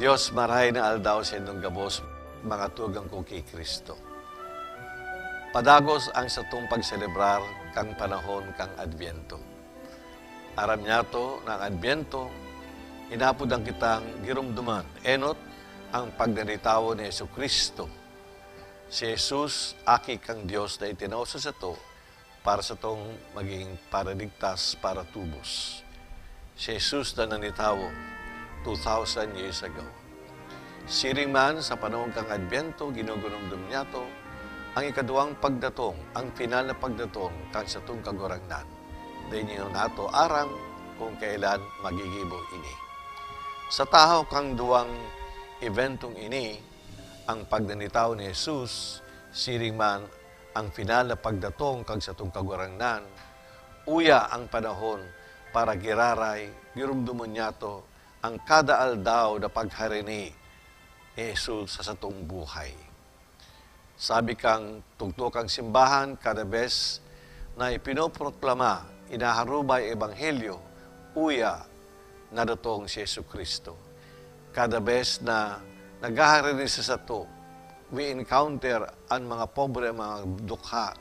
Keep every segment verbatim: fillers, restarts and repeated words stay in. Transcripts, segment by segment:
Dios, marahay na aldaw sa indong gabos, mga tugang ko ki Cristo. Padagos ang satong pagselebrar kan panahon kan Adbyento. Aram niyato na an Adbyento, inaapod kitang giromdoman, enot, ang pagdanitawo ni Jesu-Cristo. Si Jesus, Aki kan Dios na itinao sa sato, para satong magin paraligtas para tubos. Si Jesus na nanitawo two thousand years ago. Siring man, sa panahon kan Adbyento, ginugurumdom niyato ang ikaduwang pagdatong, ang final na pagdatong kan satong Kagurangnan. Dai niyato aram kung kailan magigibo ini. Sa tahaw kan duwang ebentong ini, ang pagdanitawo ni Jesus, siring man ang final na pagdatong kan satong Kagurangnan, uya ang panahon para giraray giromdomon niyato ang kada aldaw na pagharini ni Jesus sa satong buhay. Sabi kan tugto kan simbahan, kada bes na ipinoproklama, inaharubay ebanghelyo, uya, nadatong si Jesu-Cristo. Kada bes na naghaharini sa sato, we encounter an mga pobre, an mga dukha,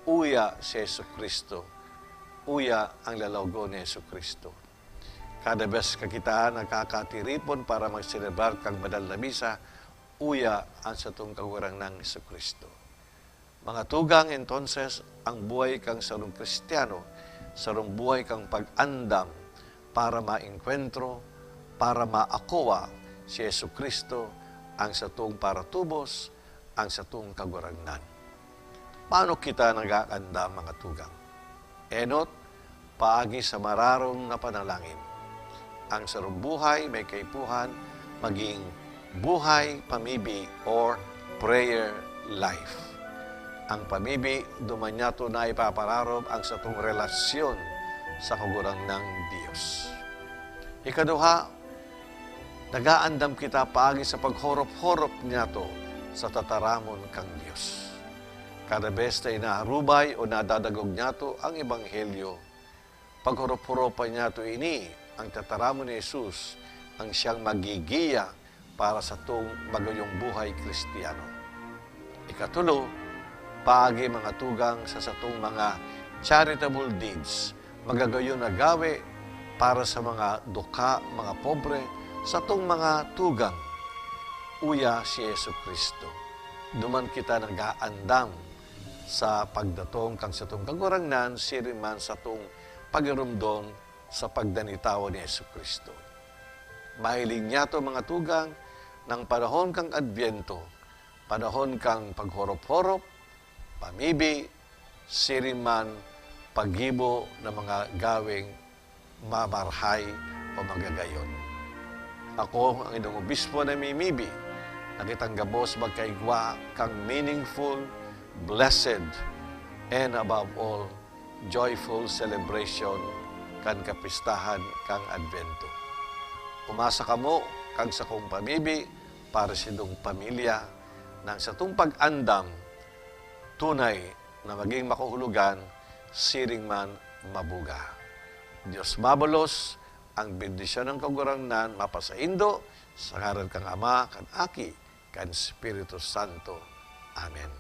uya si Jesu-Cristo, uya ang lalawagon ni Jesu-Cristo. Kada bes ka kita nakakatiripon para magselebrar kan banal na misa, uya an satong Kagurangnan Jesu-Cristo. Mga tugang, entonces, ang buhay kan sarong Kristiyano, sarong buhay kan pag-andam para maengkwentro, para maakowa si Jesu-Cristo, ang satong paratubos, ang satong Kagurangnan. Paano kita nag-aandam, mga tugang? Enot, paagi sa mararom na panalangin. Ang sarong buhay may kaipuhan magin buhay pamibi or prayer life. Ang pamibi, duman niyato na ipapararom ang satong relasyon sa Kagurangnan Dios. Ikaduha, nag-aandam kita paagi sa paghorop-horop niyato sa tataramon kan Dios. Kada bes na inaharubay o nadadangog niyato ang ebanghelyo, paghorop-horopan niyato ini, ang tataramon ni Jesus, ang siyang magigiya para satong magayong buhay Kristiyano. Ikatulo, paagi, mga tugang, sa satong mga charitable deeds, magagayon na gawe para sa mga dukha, mga pobre, satong mga tugang, uya si Jesu-Cristo. Duman kita nag-aandam sa pagdatong kan satong Kagurangnan, siring man satong pagiromdom sa pagdanitawo ni Jesu-Cristo. Mahiling niyato, mga tugang, na an panahon kan Adbyento, panahon kan paghorop-horop, pamibi, siring man paggibo na mga gaweng mamarhay o magagayon. Ako, ang inyong obispo na mimibi, na kitang gabos magkaigwa kan meaningful, blessed, and above all, joyful celebration kan kapistahan kan Adbyento. Umasa kamo kan sakong pamibi para sa indong pamilya, na an satong pag-andam tunay na magin makahulogan, siring man mabuga. Dios mabalos, ang bendisyon kan Kagurangnan mapasaindo, sa ngaran kan Ama, kan Aki, kan Espiritu Santo. Amen.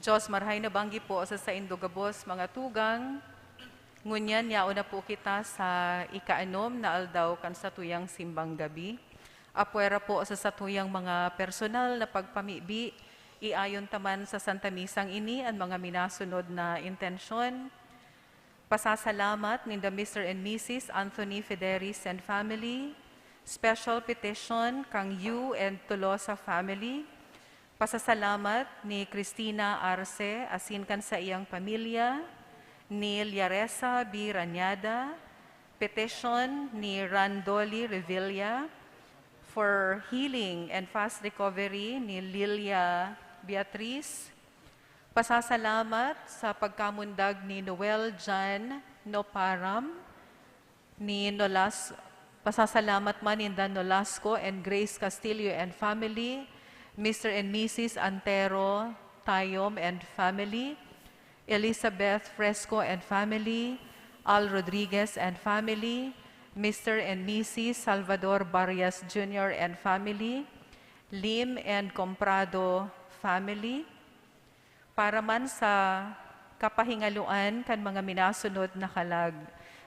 Diyos, marhay na banggi po sa saindo gabos, mga tugang. Ngunyan, yaon na po kita sa ikaanom na aldaw kan satuyang simbang gabi. Apwera po sa satuyang mga personal na pagpamibi, iayon ta man sa Santa Misang ini an mga minasunod na intensyon. Pasasalamat ninda Mister and Missus Anthony Federis and family. Special petition kang Yu and Tolosa family. Pasasalamat ni Cristina Arce asin kan saiyang pamilya, ni Liaresa B. Rañada, petition ni Randoli Revilla for healing and fast recovery ni Lilia Beatriz. Pasasalamat sa pagkamundag ni Noel Jan Noparam, ni Nolas-, pasasalamat man ninda Nolasco and Grace Castillo and family, Mister and Missus Antero Tayom and family, Elizabeth Fresco and family, Al Rodriguez and family, Mister and Missus Salvador Barrias Junior and family, Lim and Comprado family. Para man sa kapahingaloan kan mga minasunod na kalag,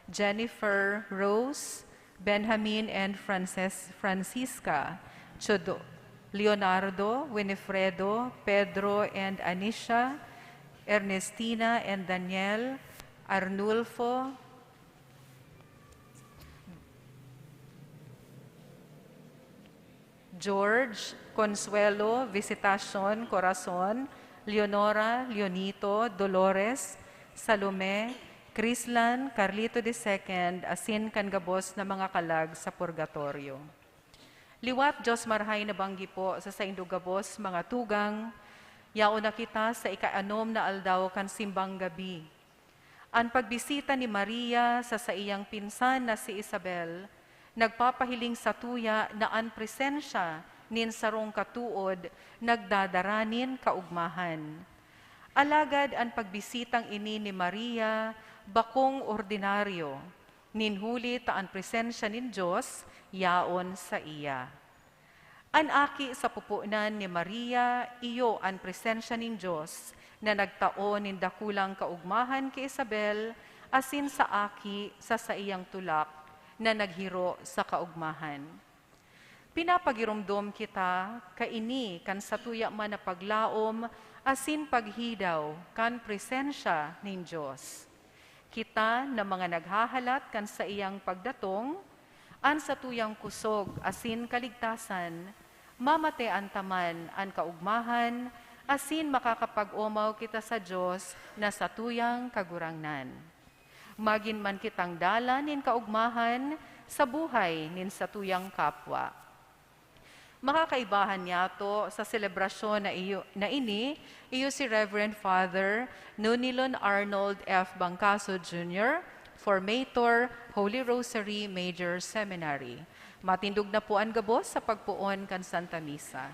Jennifer Rose, Benjamin and Frances-, Francisca, Chodo, Leonardo, Winifredo, Pedro and Anisha, Ernestina and Daniel, Arnulfo, George, Consuelo, Visitacion, Corazon, Leonora, Leonito, Dolores, Salome, Crislan, Carlito the second, asin kan gabos na mga kalag sa purgatorio. Liwat, Diyos marhay na banggi po sa saindo gabos, mga tugang, yaon na kita sa ikaanom na aldaw kan simbang gabi. An pagbisita ni Maria sa saiyang pinsan na si Isabel nagpapahiling satuya na an presensya nin sarong katood nagdadara nin kaogmahan. Alagad an pagbisitang ini ni Maria bakong ordinaryo, nin huli ta an presensya nin Dios yaon saiya. An aki sa pupunan ni Maria iyo an presensya nin Dios na nagtao nin dakulang kaogmahan ki Isabel asin sa aki sa saiyang tulak na naghiro sa kaogmahan. Pinapagiromdom kita kaini kan satuya man na paglaom asin paghidaw kan presensya nin Dios. Kita na mga naghahalat kan saiyang pagdatong, an satuyang kusog asin kaligtasan, mamatean ta man an kaogmahan asin makakapag-omaw kita sa Dios na satuyang Kagurangnan. Magin man kitang dalan nin kaogmahan sa buhay nin satuyang kapwa. Makakaibahan niyato sa selebrasyon na iyo, na ini, iyo si Reverend Father Nunilon Arnold F. Bangcaso Junior, Formator, Holy Rosary Major Seminary. Matindog na po an gabos sa pagpoon kan Santa Misa.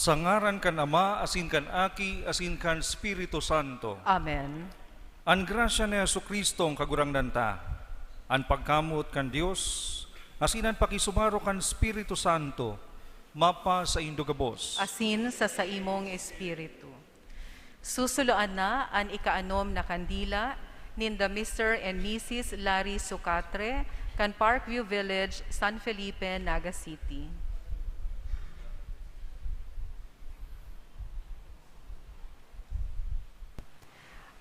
Sa ngaran kan Ama, asin kan Aki, asin kan Espiritu Santo. Amen. An grasya ni Jesu-Cristo, an Kagurangnan ta, an pagkamoot kan Dios, asin an pakisumaro kan Espiritu Santo, mapasaindo gabos. Asin sa saimong espiritu. Susuloan na an ikaanom na kandila ninda Mister and Missus Larry Sucatre, kan Parkview Village, San Felipe, Naga City.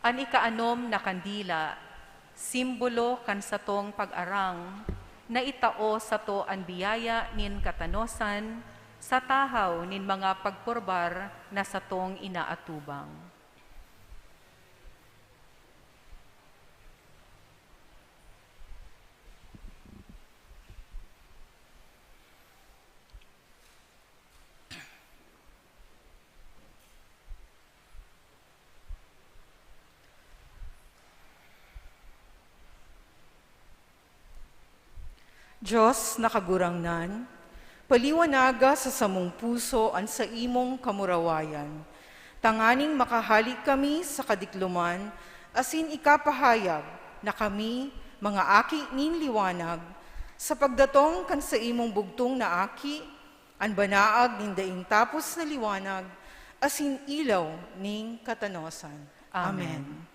An ikaanom na kandila, simbolo kan satong pag-arang na itao sato an biyaya nin katanosan sa tahaw nin mga pagpurbar na satong inaatubang. Dios na Kagurangnan, paliwanaga sa samong puso an saimong kamurawayan, tanganing makahale kami sa kadikloman asin ikapahayag na kami, mga aki nin liwanag, sa pagdatong kan saimong bugtong na Aki, an banaag nin daing tapos na liwanag, asin ilaw nin katanosan. Amen. Amen.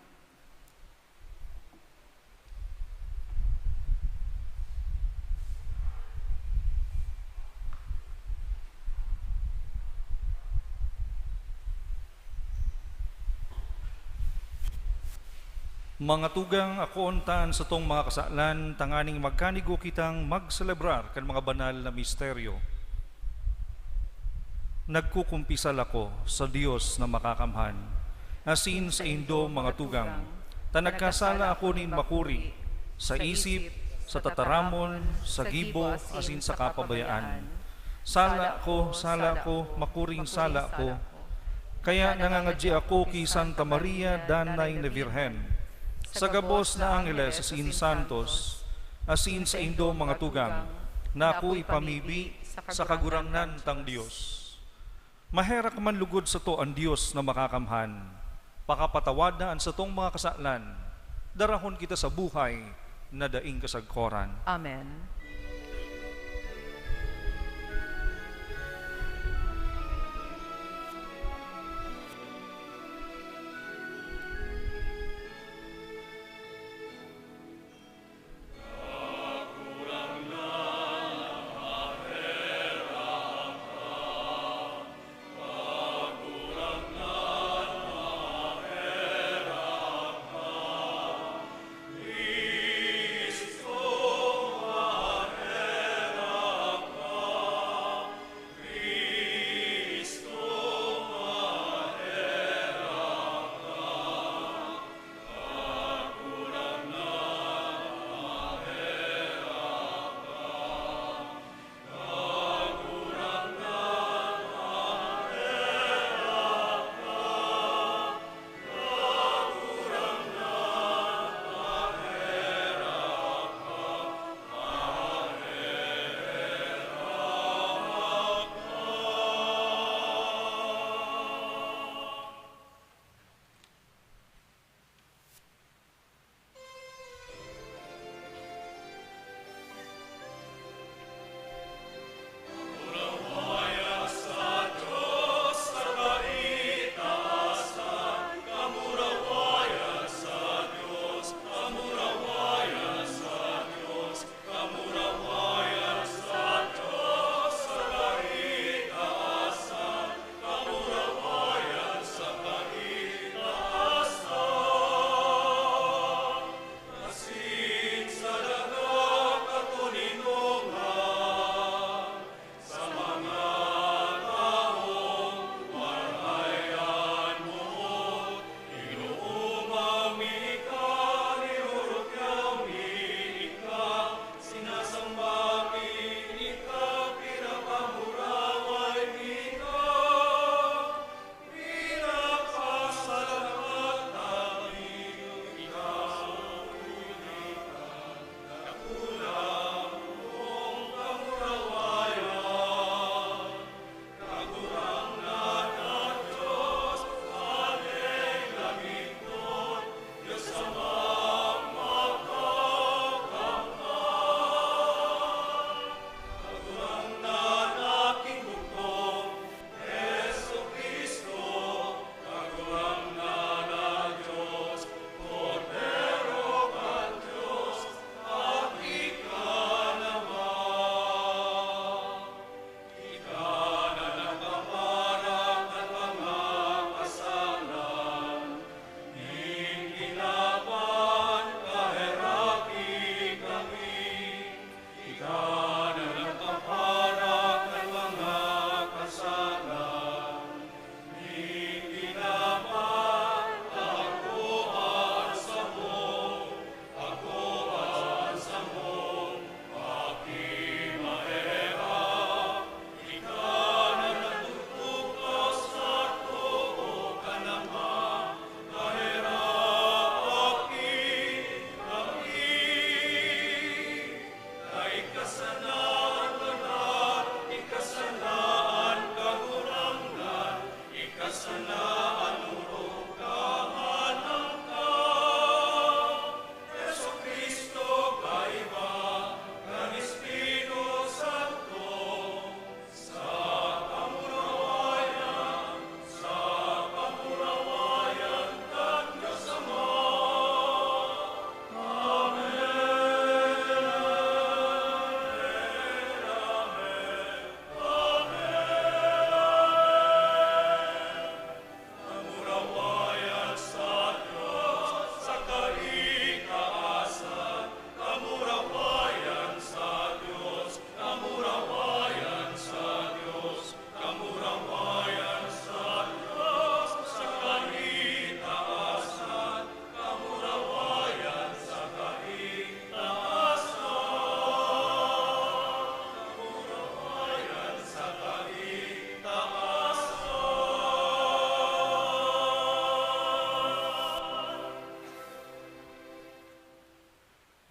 Mga tugang, akoon ta an satong mga kasalan tanganing magkanigo kitang magselebrar kan mga banal na misteryo. Nagkukumpisal ako sa Dios na Makakamhan, asin saindo, mga tugang, ta nagkasala ako nin makuri, sa isip, sa tataramon, sa gibo, asin sa kapabayaan. Sala ko, sala ko, makuring sala ko. Kaya nangangadyi ako ki Santa Maria, Danay na Birhen, sa gabos na angheles asin santos, asin saindo, mga tugang, na ako ipamibi sa Kagurangnan tang Dios. Maherak man lugod sato an Dios na Makakamhan. Pakapatawad na an satong mga kasalan. Darahon kita sa buhay na daing kasagkoran. Amen.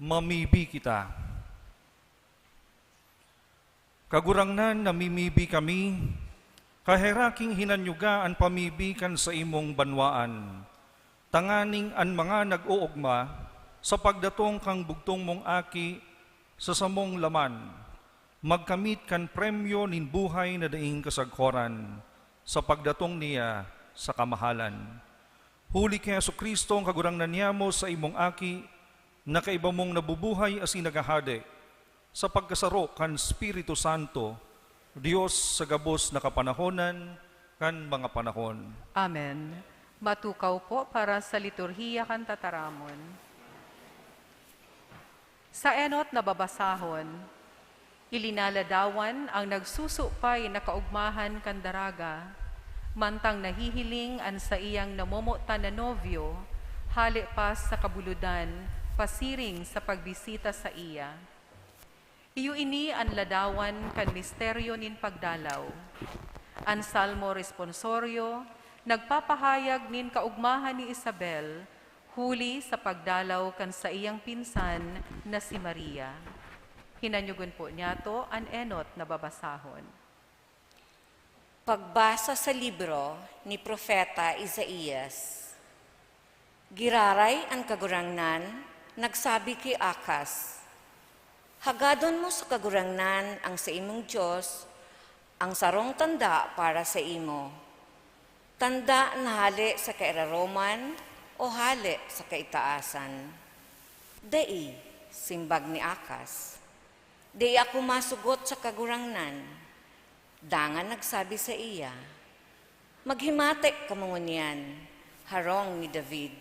Mamibi kita. Kagurangnan, namimibi kami, kaheraking hinanyuga an pamibi kan saimong banwaan, tanganing an mga nag-oogma sa pagdatong kan bugtong mong Aki sa samong laman, magkamit kan premyo nin buhay na daing kasagkoran sa pagdatong niya sa kamahalan. Huli ki Jesu-Cristo, an Kagurangnan niyamo, saimong Aki, na kaiba mong nabubuhay asin naghahade, sa pagkasaro kan Espiritu Santo, Dios sa gabos na kapanahonan kan mga panahon. Amen. Matukaw po para sa liturhiya kan tataramon. Sa enot na babasahon, ilinaladawan ang nagsusupay na kaugmahan kan daraga, mantang nahihiling an saiyang namomotan na nobyo, hale pa sa kabuludan, pasiring sa pagbisita saiya. Iyo ini an ladawan kan misteryo nin pagdalaw. An Salmo Responsorio nagpapahayag nin kaugmahan ni Isabel huli sa pagdalaw kan saiyang pinsan na si Maria. Hinanyogon po niyato an enot na babasahon. Pagbasa sa libro ni Propeta Isaias. Giraray an Kagurangnan, nagsabi ki Akaz, "Hagadon mo sa Kagurangnan, an saimong Dios, an sarong tanda para saimo, tanda na hale sa kairaroman o hale sa kaitaasan." "Dai," simbag ni Akaz, "dai ako masugot sa Kagurangnan." Dangan nagsabi saiya, "Maghimati kamo ngunyan, harong ni David.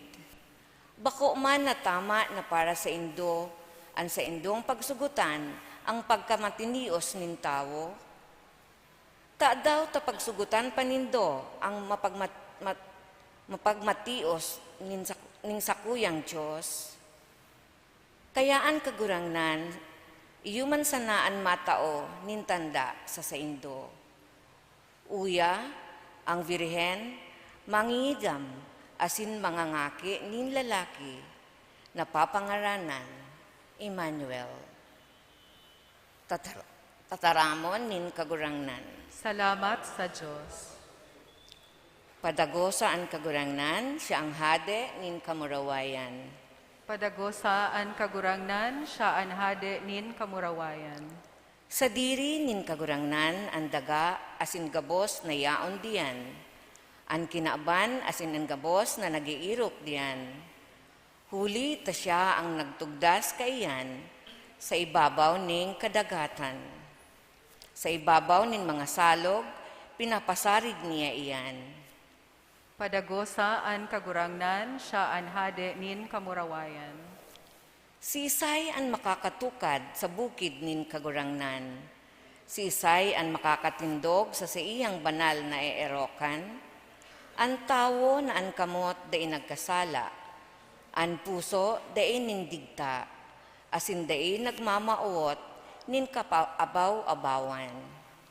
Bako man na tama na para saindo an saindong pagsugotan an pagkamatinios nin tawo? Tadaw ta pagsugotan pa nindo an mapagmat-, mat-, mapagmatios nin sak-, nin sakuyang Dios? Kaya an Kagurangnan, iyo man sana an matao nin tanda sa saindo. Uya, an birhen mangingigam asin mangangaki nin lalaki na papangaranan Emmanuel." Tatar-, tataramon nin Kagurangnan. Salamat sa Dios. Padagosa an Kagurangnan, siya an Hade nin kamurawayan. Padagosa an Kagurangnan, siya an Hade nin kamurawayan. Sadiri nin Kagurangnan an daga asin gabos na yaon diyan, an kinaban asin an gabos na nag-eerok diyan. Huli ta siya an nagtugdas kaiyan sa ibabaw nin kadagatan. Sa ibabaw nin mga salog, pinapasarig niya iyan. Padagosa an Kagurangnan, siya an Hade nin kamurawayan. Siisay an makakatukad sa bukid nin Kagurangnan? Siisay an makakatindog sa saiyang banal na eerokan? An tawo na an kamot dai nagkasala, an puso dai nin digta, asin dai nagmamawot nin kapa-, abaw-abawan.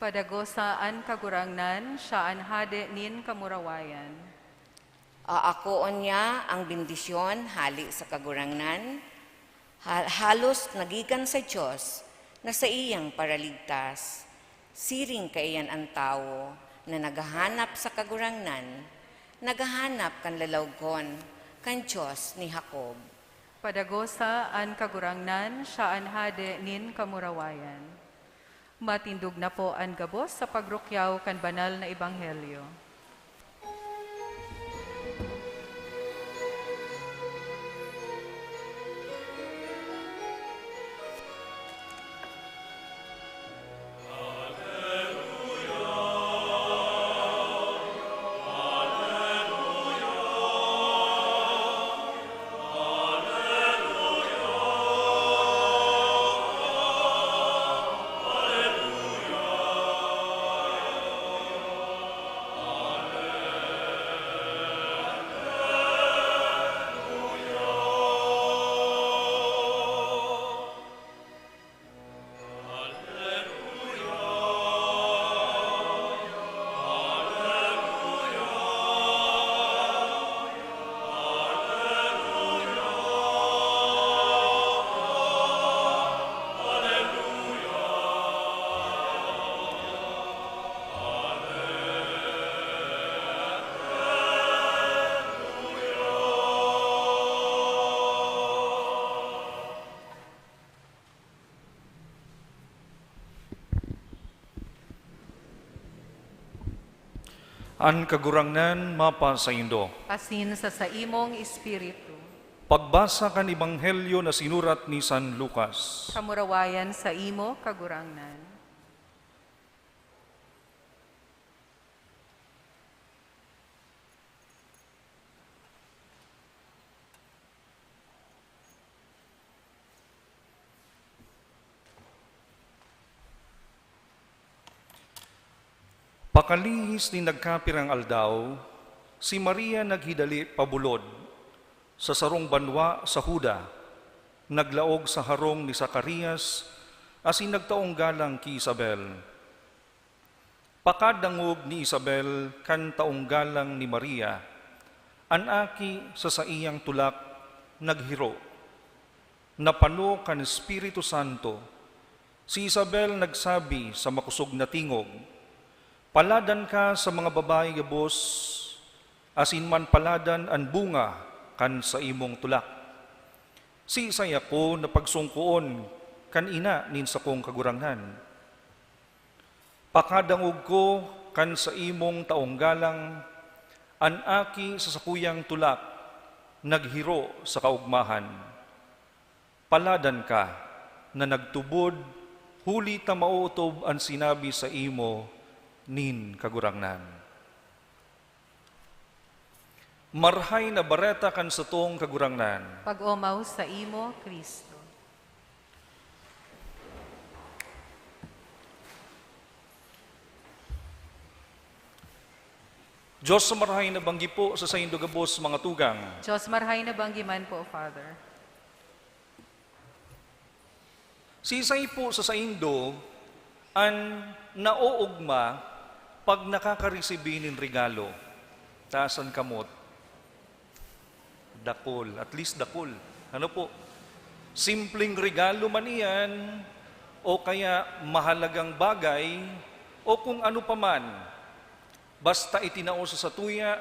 Padagosa an Kagurangnan, siya an Hade nin kamurawayan. Aakoon niya an bendisyon hale sa Kagurangnan, ha-, halos nagikan sa Dios na saiyang Paraligtas. Siring kaiyan an tawo na naghahanap sa Kagurangnan, naghahanap kan lalawgon kan Dios ni Jacob. Padagosa an Kagurangnan, siya an Hade nin kamurawayan. Matindog na po an gabos sa pagrukyaw kan banal na ebanghelyo. An Kagurangnan mapasaindo. Asin sa saimong espiritu. Pagbasa kan Ebanghelyo na sinurat ni San Lucas. Kamurawayan saimo, Kagurangnan. Pakalihis nin nagkapirang aldaw, si Maria naghidali pabulod sa sarong banwa sa Juda, naglaog sa harong ni Zacarias, asin nagtaong galang ki Isabel. Pakadangog ni Isabel kan taong galang ni Maria, an aki sa saiyang tulak naghiro. Napano kan Espiritu Santo, si Isabel nagsabi sa makosog na tingog, "Paladan ka sa mga babayi gabos, asin man paladan an bunga kan saimong tulak. Siisay ako na pagsongkoon kan ina nin sakong Kagurangnan? Pakadangog ko kan saimong taong galang, an aki sa sakuyang tulak naghiro sa kaogmahan. Paladan ka na nagtubod, huli ta maotob an sinabi saimo nin Kagurangnan." Marahay na Bareta kan satong Kagurangnan. Pag-omaw saimo, Cristo. Diyos marahay na banggi po sa saindo gabos, mga tugang. Diyos marahay na banggi man po, Father. Siisay po sa saindo an naoogma pag nakakaresibi nin regalo? Taas an kamot. Dakul, at least dakul. Ano po? Simpleng regalo man iyan, o kaya mahalagang bagay, o kung ano pa man. Basta itinao sa satuya,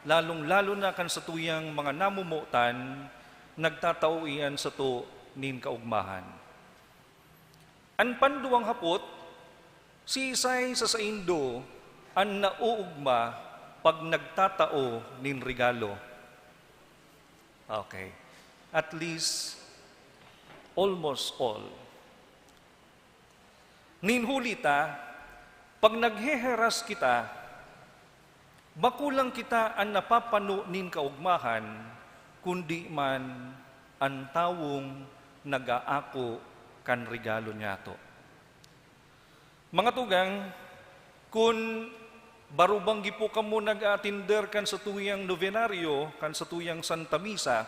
lalong-lalo na kan satuyang mga namomotan, nagtatao iyan sato nin kaogmahan. An panduwang hapot, siisay sa saindo an naoogma pag nagtatao nin regalo? Okay. At least, almost all. Nin huli ta, pag nagheheras kita, bako lang kita an napapano nin kaogmahan, kundi man an tawong nag-aako kan regalo nyato. Mga tugang, kun baro banggi po kamo nag-aatender kan satuyang novenaryo, kan satuyang Santa Misa,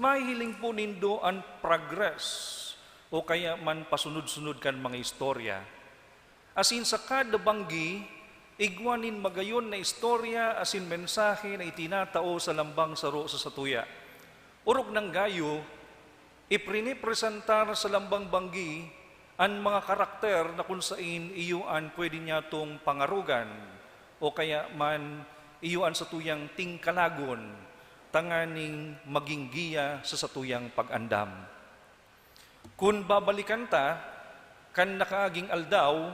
mahihiling po nindo an progress o kaya man pasunod-sunod kan mga istorya. Asin sa kada banggi, igwa nin magayon na istorya asin mensahe na itinatao sa lambang saro sa satuya. Orog nang gayo, iprinipresentar sa lambang banggi an mga karakter na kun sain iyo an pwede nyatong pangarogan o kaya man iyo an satuyang tingkalagon tanganing magin giya sa satuyang pag-andam. Kun babalikan ta, kan nakaaging aldaw,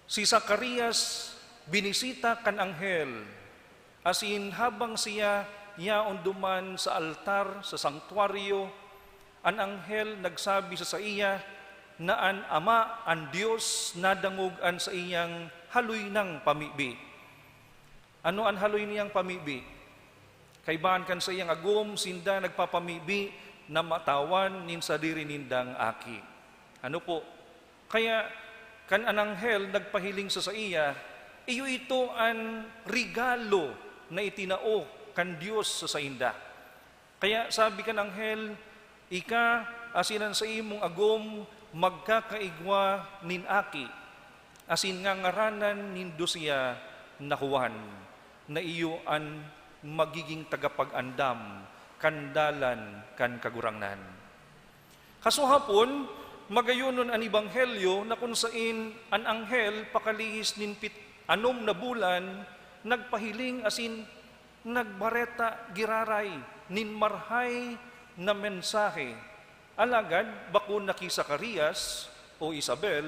si Zacarias binisita kan anghel, asin habang siya yaon duman sa altar sa sangtuaryo, an anghel nagsabi sa saiya na an Ama, an Dios, nadangog an saiyang haloy nang pamibi. Ano an haloy niyang pamibi? Kaibahan kan saiyang agom, sinda nagpapamibi na matawan nin sadiri nindang aki. Ano po? Kaya kan an anghel nagpahiling sa saiya, iyo ito an regalo na itinao kan Dios sa sainda. Kaya sabi kan anghel, "Ika asin an saimong agom magkakaigwa nin aki, asin ngangaranan nindo siya na Juan, na iyo an magiging tagapag-andam kan dalan kan Kagurangnan." Kasuhapon, magayonon an ebanghelyo na kun sain an anghel pakalihis nin pit-, anom na bulan nagpahiling asin nagbareta giraray nin marahay na mensahe. Alagad bako na ki Zacarias o Isabel,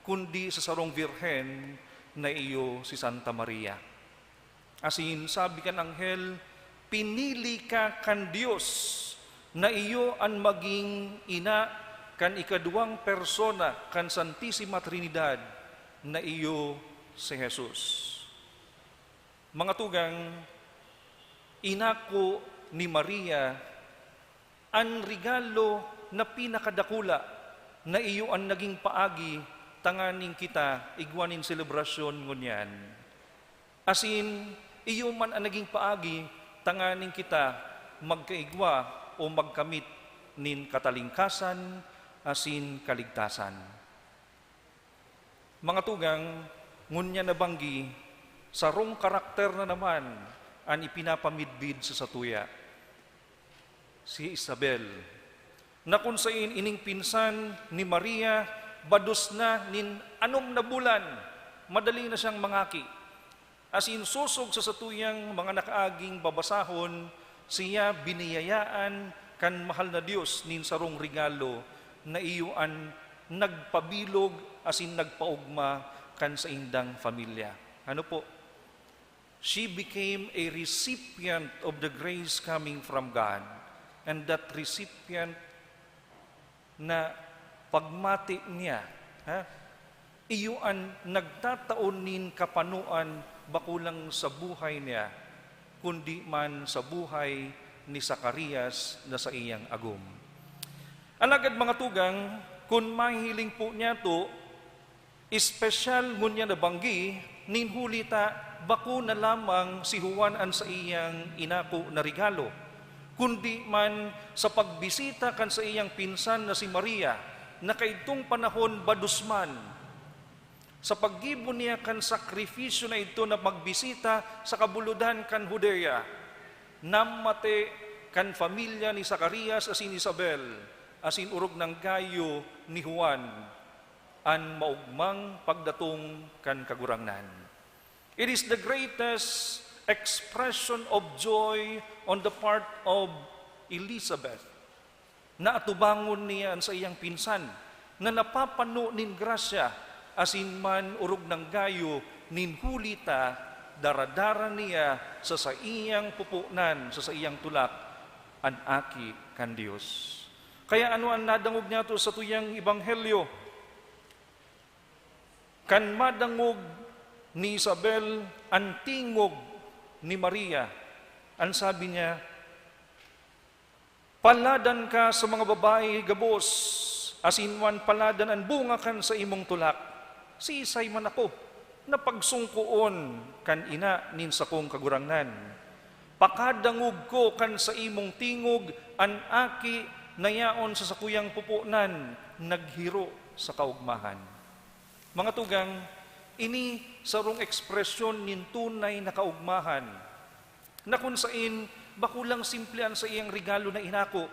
kundi sa sarong birhen na iyo si Santa Maria. Asin sabi kan anghel, "Pinili ka kan Dios na iyo an magin ina kan ikaduwang persona kan Santisima Trinidad, na iyo si Jesus." Mga tugang, inako ni Maria an regalo na pinakadakula na iyo an naging paagi tanganing kita igwa nin selebrasyon ngunyan. Asin, iyo man an naging paagi tanganing kita magkaigwa o magkamit nin katalingkasan asin kaligtasan. Mga tugang, ngunyan na banggi, sarong karakter na naman an ipinapamidbid sa satuya, si Isabel, na kun sain ining pinsan ni Maria bados na nin anom na bulan, madali na siyang mangaki. Asin sosog sa satuyang mga nakaaging babasahon, siya biniyayaan kan mahal na Dios nin sarong regalo na iyo an nagpabilog asin nagpaogma kan saindang pamilya. Ano po? She became a recipient of the grace coming from God, and that recipient na pagmati niya, ha? Iyo an nagtatao nin kapanoan bako lang sa buhay niya, kundi man sa buhay ni Zacarias na saiyang agom. Alagad, mga tugang, kun mahihiling po niyato, espesyal ngunyan na banggi, nin huli ta bako na lamang si Juan an saiyang inako na regalo, kundi man sa pagbisita kan saiyang pinsan na si Maria, na kaidtong panahon bados man. Sa paggibo niya kan sakripisyo na idto na magbisita sa kabulodan kan Judea, namate kan pamilya ni Zacarias asin Isabel, asin orog nanggayo ni Juan an maogmang pagdatong kan Kagurangnan. It is the greatest expression of joy on the part of Elizabeth. Naatubangon niya an saiyang pinsan na napapano nin grasya, asin man orog nanggayo nin huli ta daradara niya sa saiyang pupunan, sa saiyang tulak, an Aki kan Dios. Kaya ano an nadangog niyato sa tuyang ebanghelyo? Kan madangog ni Isabel an tingog ni Maria, an sabi niya, "Paladan ka sa mga babayi gabos, asin man paladan an bunga kan saimong tulak. Siisay man ako na pagsungkoon kan ina nin sakong kagurangnan? Pakadangog ko kan saimong tingog, an aki na yaon sa sakuyang pupunan naghiro sa kaogmahan." Mga tugang, ini sarong ekspresyon nin tunay na kaogmahan, na kun sain bako lang simple an saiyang regalo na inako.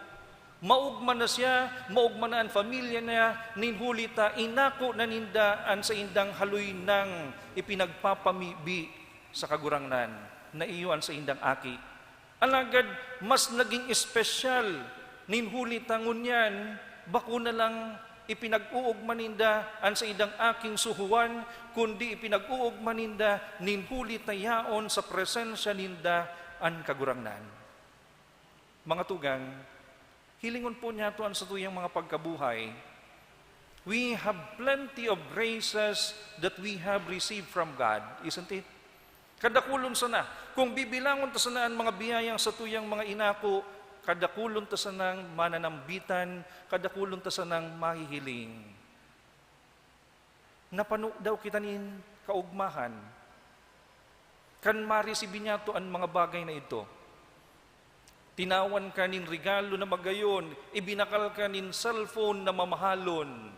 Maogma na siya, maogma na an pamilya niya, nin huli ta inako na ninda an saindang haloy nang ipinagpapamibi sa Kagurangnan, na iyo an saindang aki. Alagad mas nagin espesyal nin huli ta ngunyan, bako na lang ipinag-oogma ninda an saindang aking suhuan, kundi ipinag-oogma ninda nin huli ta yaon sa presensya ninda an Kagurangnan. Mga tugang, hilingon po niyato an satuyang mga pagkabuhay. We have plenty of graces that we have received from God, isn't it? Kadakulon sana. Kung bibilangon ta sana an mga biyayang satuyang mga inako, kadakulon ta sanang mananambitan, kadakulon ta sanang mahihiling. Napano daw kita nin kaogmahan kan maresibi niyato an mga bagay na idto. Tinawan ka nin regalo na magayon, ibinakal ka nin cellphone na mamahalon.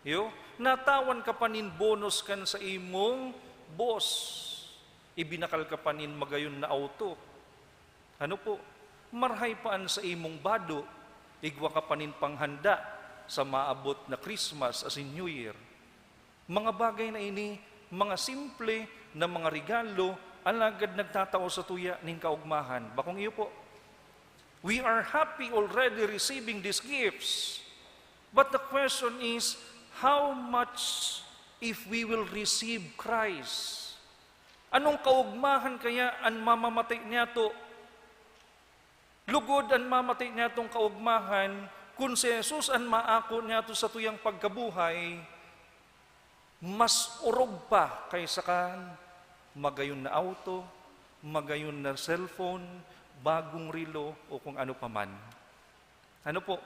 Yo, natawan ka pa nin bonus kan saimong boss. Ibinakal ka pa nin magayon na auto. Ano po? Marhay pa an saimong bado, igwa ka pa nin panghanda sa maabot na Christmas asin New Year. Mga bagay na ini, mga simple na mga regalo, alagad nagtatao sa tuya nin kaogmahan. Bakong iyo po. We are happy already receiving these gifts. But the question is, how much If we will receive Christ, anong kaugmahan kaya an mamamate niyato? Lugod an mamate niyatong kaugmahan, kun si Jesus an maako niyato sa tuyang pagkabuhay, mas orog pa kaysa kan magayon na auto, magayon na cellphone, bagong relo, o kung ano pa man. Ano po?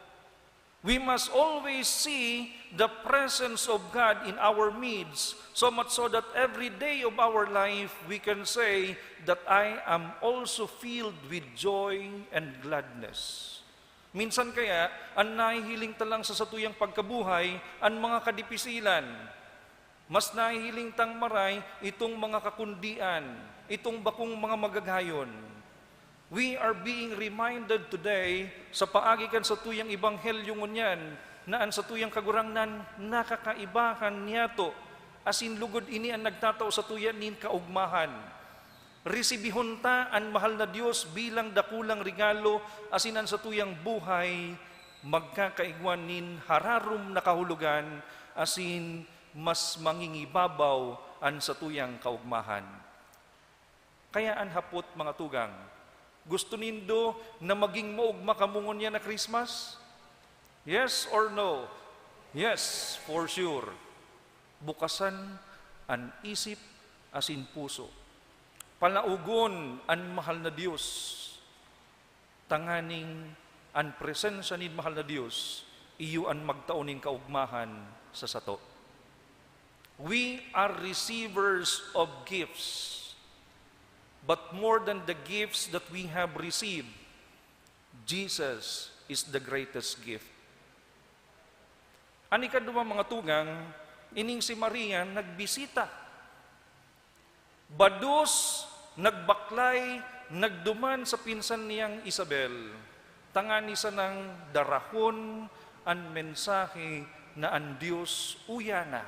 We must always see the presence of God in our midst, so much so that every day of our life we can say that I am also filled with joy and gladness. Minsan kaya, an nahihiling ta lang sa satuyang pagkabuhay, an mga kadipisilan. Mas nahihiling tang maray itong mga kakundian, itong bakong mga magagayon. We are being reminded today sa paagi kan satuyang ebanghelyo ngunyan na an satuyang Kagurangnan nakakaibahan niyato, asin lugod ini an nagtatao satuya nin kaugmahan. Resibihon ta an mahal na Dios bilang dakulang regalo, asin an satuyang buhay magkakaigwa nin hararom na kahulogan, asin mas mangingibabaw an satuyang kaugmahan. Kaya an hapot, mga tugang, gusto nindo na maging maugma kamo ngunyan na Christmas? Yes or no? Yes, for sure. Bukasan an isip asin puso. Palaogon an mahal na Dios, tanganing an presensya nin mahal na Dios iyo an magtao nin kaugmahan sa sato. We are receivers of gifts, but more than the gifts that we have received, Jesus is the greatest gift. An ikaduwa, mga tugang, ining si Maria nagbisita. Bados, nagbaklay, nagduman sa pinsan niyang Isabel, tangani sanang darahon an mensahe na an Dios uya na,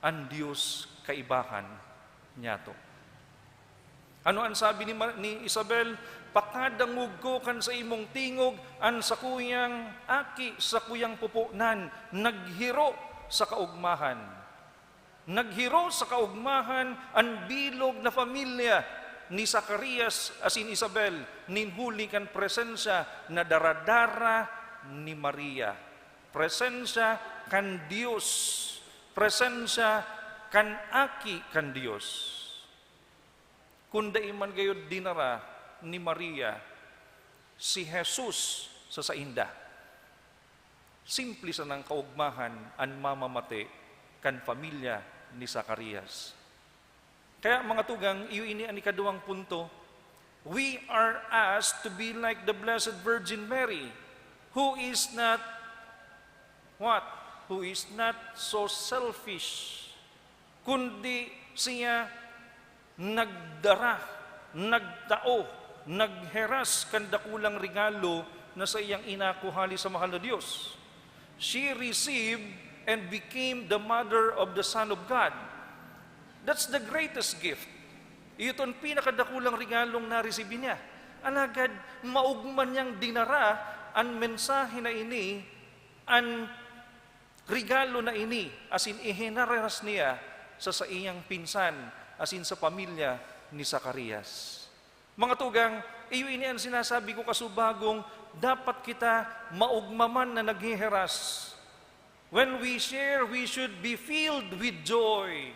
an Dios kaibahan niyato. Ano an sabi ni Ma-, ni Isabel? "Pakadangog ko kan sa imong tingog, an sakuyang aki, sakuyang pupunan, naghiro sa kaugmahan." Naghiro sa kaugmahan an bilog na pamilya ni Zacarias asin Isabel nin huli kan presensya na daradara ni Maria. Presensya kan Dios. Presensya kan Aki kan Dios. Kun dai man gayod dinara ni Maria si Jesus sa sainda, simple sanang kaugmahan an mamamate kan pamilya ni Zacarias. Kaya, mga tugang, iyo ini an ikaduwang punto. We are asked to be like the Blessed Virgin Mary, who is not, what? Who is not so selfish, kundi siya nagdara, nagtao, nagheras kan dakulang regalo na saiyang inako hali sa mahal na Dios. She received and became the mother of the Son of God. That's the greatest gift. Iyo an pinakadakulang regalong naresibi niya. Alagad maugma niyang dinara an mensahe na ini, an regalo na ini, asin ihinararas niya sa saiyang pinsan, asin sa pamilya ni Zacarias. Mga tugang, iyo ini an sinasabi ko kasubagong dapat kita maugma man na nagheheras. When we share, we should be filled with joy.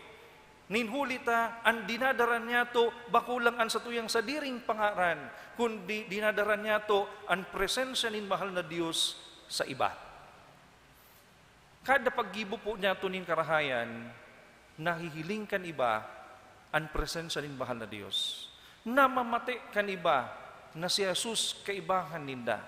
Nin huli ta, an dinadara niyato bako lang an satuyang sadiring pangaran, kundi dinadara niyato an presensya nin mahal na Dios sa iba. Kada paggibo po niyato nin karahayan, nahihiling kan iba an presensya nin mahal na Dios. Namamate kan iba na si Jesus kaibahan ninda.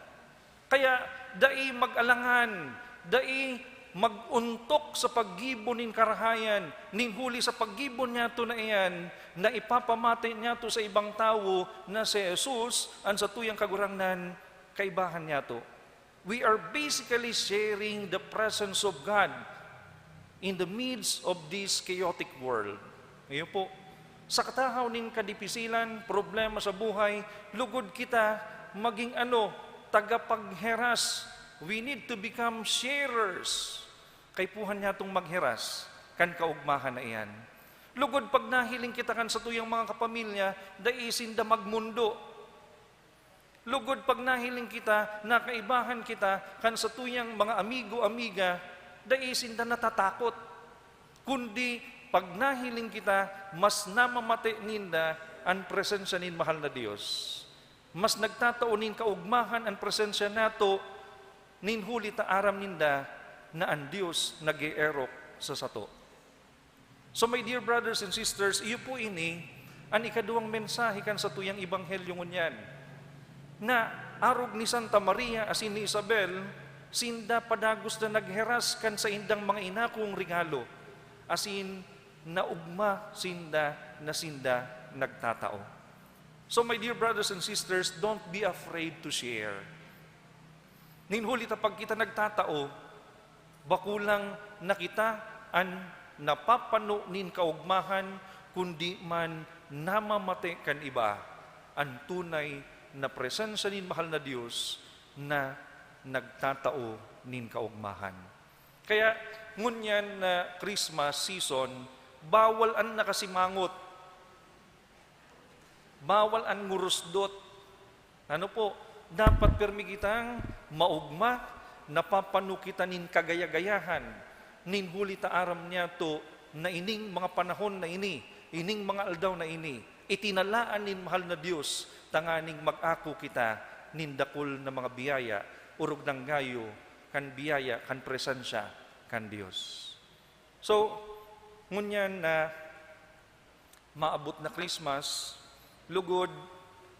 Kaya dai mag-alangan, dai mag-ontok sa paggibo nin karahayan, nin huli sa paggibo niyato na iyan, na ipapamati niyato sa ibang tawo na si Jesus an satuyang Kagurangnan, kaibahan niyato. We are basically sharing the presence of God in the midst of this chaotic world. Iyo po, sa katahaw nin kadipisilan, problema sa buhay, lugod kita magin ano, tagapagheras. We need to become sharers. Kaipuhan niyatong magheras. kan kaogmahan na iyan. Lugod pag nahiling kita kan satuyang mga kapamilya, dai sinda magmundo. Lugod pag nahiling kita, nakaibahan kita kan satuyang mga amigo, amiga, dai sinda natatakot. Kundi pag nahiling kita, mas namamate ninda an presensya nin mahal na Dios. Mas nagtatao nin kaogmahan an presensya nato, nin huli ta aram ninda na an Dios nag-eerok sa sato. So, my dear brothers and sisters, iyo po ini an ikaduwang mensahe kan satuyang ebanghelyo ngunyan, na arog ni Santa Maria asin ni Isabel, sinda padagos na nagheras kan saindang mga inakong regalo, asin naogma sinda na sinda nagtatao. So, my dear brothers and sisters, don't be afraid to share. Nin huli ta pag kita nagtatao, bako lang na kita an napapano nin kaogmahan, kundi man namamate kan iba an tunay na presensya nin mahal na Dios na nagtatao nin kaogmahan. Kaya ngunyan na Christmas season, bawal an nakasimangot, bawal an ngurusdot. Ano po, dapat pirmi kitang maogma, napapano kita nin kagaya-gayahan, nin huli ta aram niyato na ining mga panahon na ini, ining mga aldaw na ini, itinalaan nin mahal na Dios tanganing mag-ako kita nin dakul na mga biyaya, orog nanggayo kan biyaya kan presensya kan Dios. So, ngunyan na maabot na Christmas, lugod,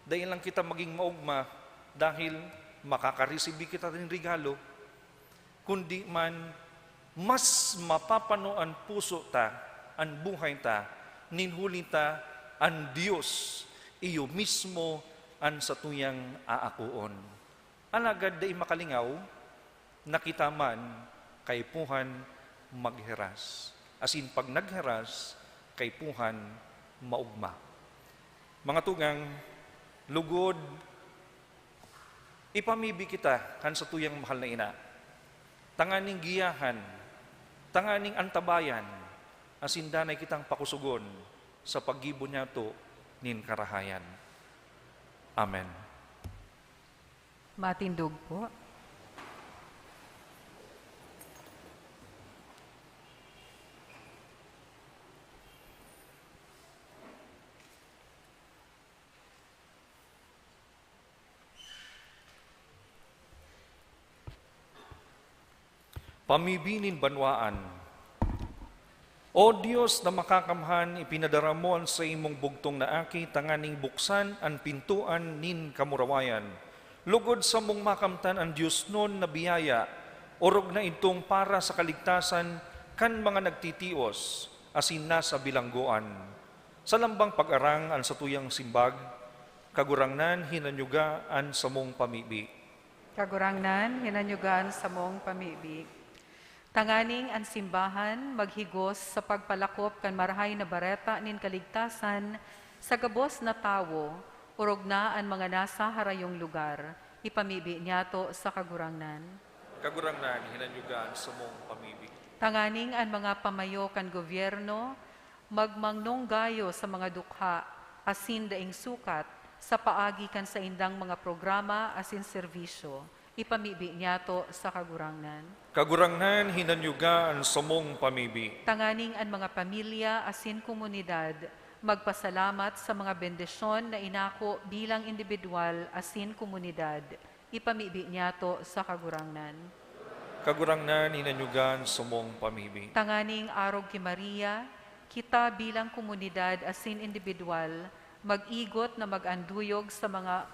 dai lang kita maging maogma dahil makakaresibi kita nin regalo, kundi man mas mapapano an puso ta, an buhay ta, nin huli ta, an Dios iyo mismo an satuyang aakoon. Alagad dai makalingaw na kita man kaipuhan magheras, asin pag nagheras, kaipuhan maogma. Mga tugang, lugod, ipamibi kita kan satuyang mahal na ina, tanganing giyahan, tanganing antabayan, asin danay kitang pakusogon sa paggibo niyato nin karahayan. Amen. Matindog po. Pamibi nin banwaan. O Dios na makakamhan, ipinadara mo an saimong bugtong na Aki tanganing buksan an pintoan nin kamurawayan, lugod samong makamtan an diosnon na biyaya, orog na idtong para sa kaligtasan kan mga nagtitios asin nasa bilanggoan. Sa lambang pag-arang an satuyang simbag, Kagurangnan, hinanyuga an samong pamibi. Kagurangnan, hinanyuga an samong pamibi. Tanganing an simbahan maghigos sa pagpalakop kan Marahay na Bareta nin kaligtasan sa gabos na tawo, orog na an mga nasa harayong lugar. Ipamibi niyato sa Kagurangnan. Kagurangnan, hinanyuga an samong pamibi. Tanganing an mga pamayo kan gobyerno magmangnong gayo sa mga dukha asin daing sukat sa paagi kan saindang mga programa asin serbisyo. Ipamibi niyato sa Kagurangnan. Kagurangnan, hinanyuga an samong pamibi. Tanganing an mga pamilya asin komunidad magpasalamat sa mga bendisyon na inako bilang indibidwal asin komunidad. Ipamibi niyato sa Kagurangnan. Kagurangnan, hinanyuga an samong pamibi. Tanganing arog ki Maria, kita bilang komunidad asin indibidwal, mag-igot na mag-anduyog sa mga,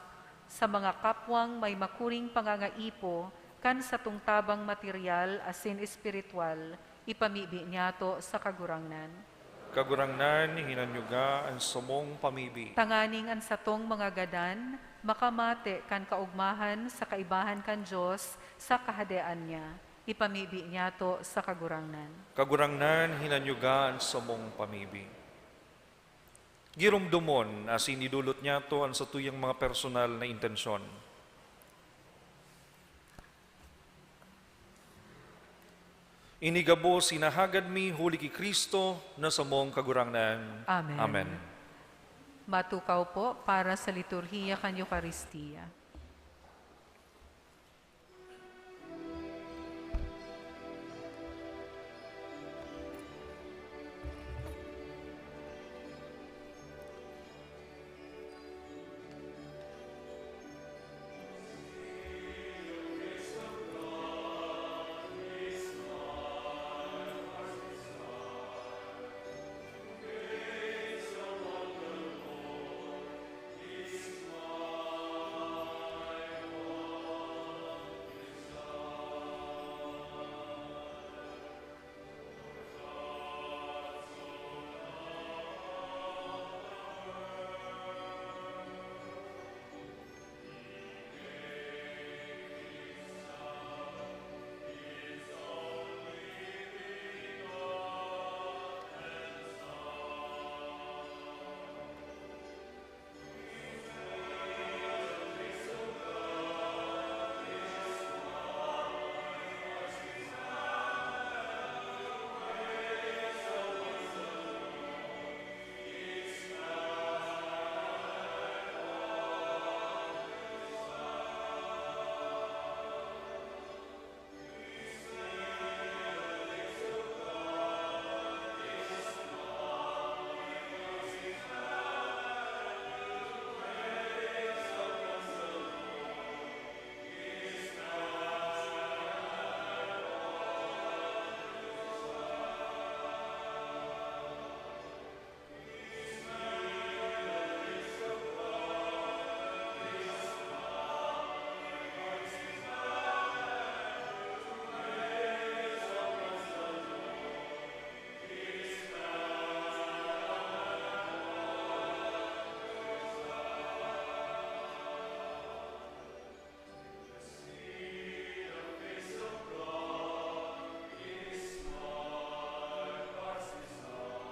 sa mga kapwang may makuring pangangaipo kan satong tabang materyal asin espiritual, ipamibi niyato sa Kagurangnan. Kagurangnan, hinanyuga an samong pamibi. Tanganing an satong mga gadan makamate kan kaogmahan sa kaibahan kan Dios sa Kahadean niya, ipamibi niyato sa Kagurangnan. Kagurangnan, hinanyuga an samong pamibi. Giromdomon asin idolot niyato an satuyang mga personal na intensyon. Ini gabos sinahagad mi huli ki Cristo na samong Kagurangnan. Amen. Amen. Matukaw po para sa liturhiya kan Eukaristia.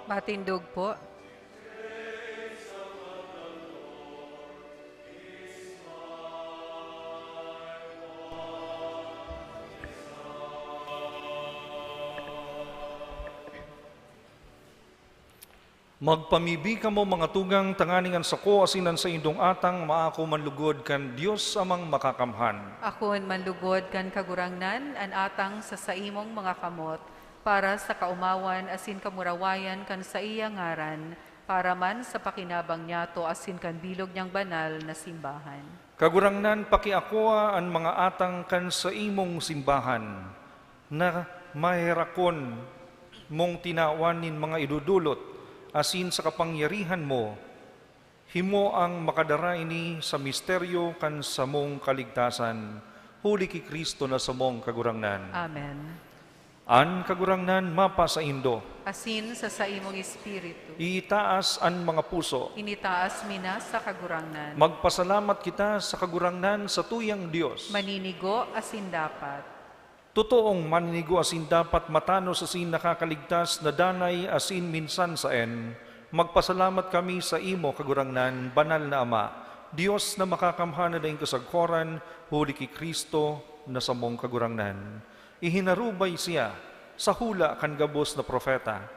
Matindog po. Magpamibi kamo, mga tugang, tanganing an sako asin an saindong atang maako man lugod kan Dios Amang Makakamhan. Akoon man lugod kan Kagurangnan an atang sa saimong mga kamot, para sa kaomawan asin kamurawayan kan saiyang ngaran, para man sa pakinabang niyato asin kan bilog niyang banal na simbahan. Kagurangnan, pakiakoa an mga atang kan saimong simbahan, na maherakon mong tinawan nin mga idodolot, asin sa kapangyarihan mo, himo ang makadara ini sa misteryo kan samong kaligtasan, huli ki Cristo na samong Kagurangnan. Amen. An Kagurangnan mapasaindo. Asin sa saimong espiritu. Iitaas an mga puso. Initaas mi na sa Kagurangnan. Magpasalamat kita sa Kagurangnan, satuyang Dios. Maninigo asin dapat. Totoong maninigo asin dapat, matanos asin nakakaligtas na danay asin minsan saen, magpasalamat kami saimo, Kagurangnan, Banal na Ama, Dios na makakamhan na daing kasagkoran, huli ki Cristo na samong Kagurangnan. Ihinarubay siya sa hula kan gabos na propeta.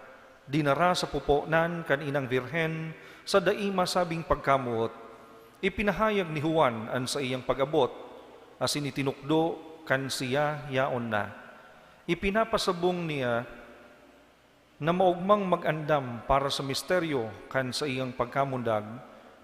Dinara sa puponan kan Inang Birhen sa dai masabing pagkamoot. Ipinahayag ni Juan an saiyang pag-abot, asin itinukdo kan siya yaon na. Ipinapasabong niya na maogmang mag-andam para sa misteryo kan saiyang pagkamundag,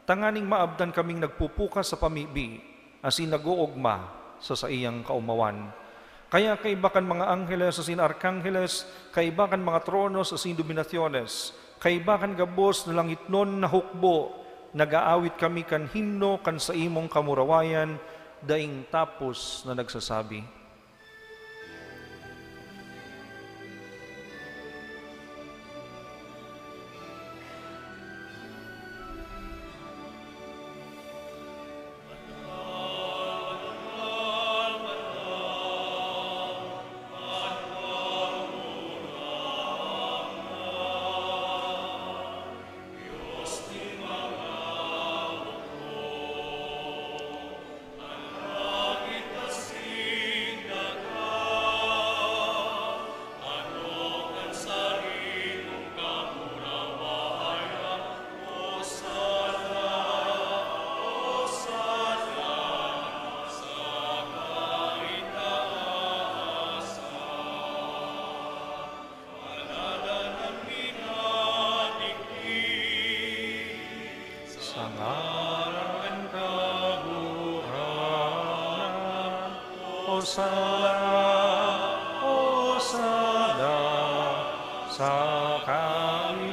tanganing maabtan kaming nagpupukas sa pamibi asin nag-oogma sa saiyang kaomawan. Kaya kaiba kan mga angheles asin arkangheles, kaiba kan mga tronos asin dominasyones, kaiba kan gabos na langitnon na hukbo, nag-aawit kami kan himno kan saimong kamurawayan, daing tapos na nagsasabi. Hosana, Hosana sa kaitaasan.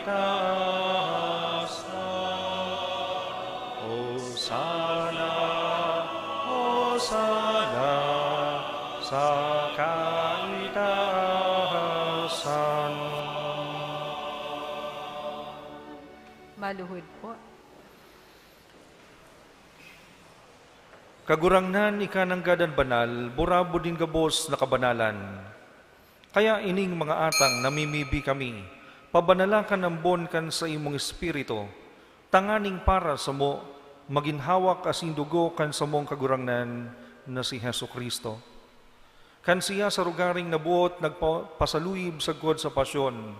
Hosana, Hosana sa kaitaasan. Maluhod po. Kagurangnan, ika nanggad an banal, burabod nin gabos na kabanalan. Kaya ining mga atang namimibi kami, pabanalakan ambon kan saimong Espiritu, tanganing para samo magin hawak asin dugo kan samong Kagurangnan na si Jesu-Cristo. Kan siya sa rogaring naboot nagpa-, pasaluyib sagkod sa pasyon,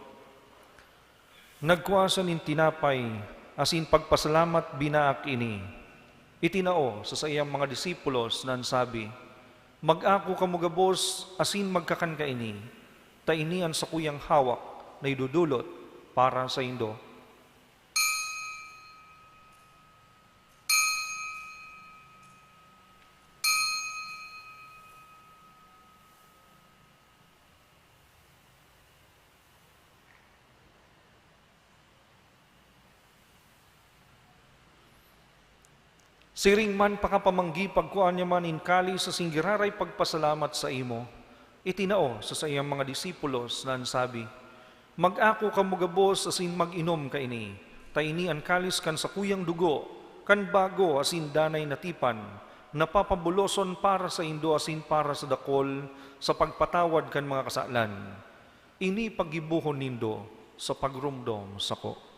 nagkua siya nin tinapay asin pagpasalamat binaak ini, itinao sa saiyang mga disipulos na an sabi, "Mag-ako kamo gabos asin magkakan kaini, ta ini an sakuyang hawak na idodolot para saindo." Siring man pakapamanggi, pagkua niya man nin kalis asin giraray pagpasalamat saimo, itinao sa saiyang mga disipulos na an sabi, "Mag-ako kamo gabos asin mag-inom kaini, ta ini an kalis kan sakuyang dugo kan bago asin danay na tipan, na papabuloson para saindo asin para sa dakul sa pagpatawad kan mga kasalan. Ini paggibohon nindo sa pagromdom sako."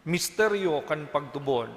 Misteryo kan pagtubod.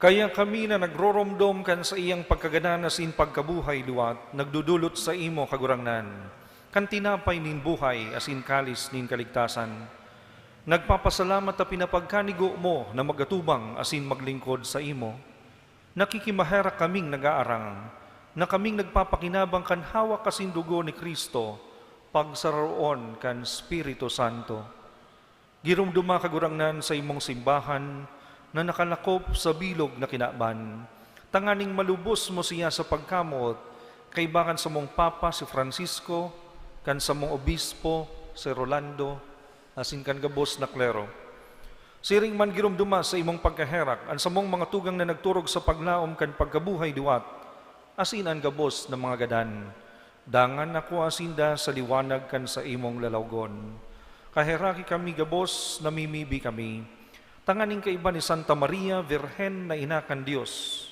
Kaya kami na nagroromdom kan saiyang pagkagadan asin pagkabuhay liwat, nagdodolot saimo, Kagurangnan, kan tinapay nin buhay asin kalis nin kaligtasan. Nagpapasalamat ta pinapagkanigo mo na mag-atubang asin maglingkod saimo. Nakikimaherak kaming nag-aarang, na kaming nagpapakinabang kan hawak asin dugo ni Cristo, pagsararoon kan Espiritu Santo. Giromdoma, Kagurangnan, sa imong simbahan na nakalakop sa bilog na kinaban, tanganing malubos mo siya sa pagkamoot, kaiba kan samong Papa, si Francisco, kan samong Obispo, si Rolando, asin kan gabos na klero. Siring man, giromdoma sa imong pagkaherak an samong mga tugang na nagturog sa paglaom kan pagkabuhay liwat, asin an gabos na mga gadan. Dangan nakua sinda sa liwanag kan saimong lalawgon. Kaheraki kami gabos, namimibi kami, tanganing kaiba ni Santa Maria, Birhen na ina kan Dios,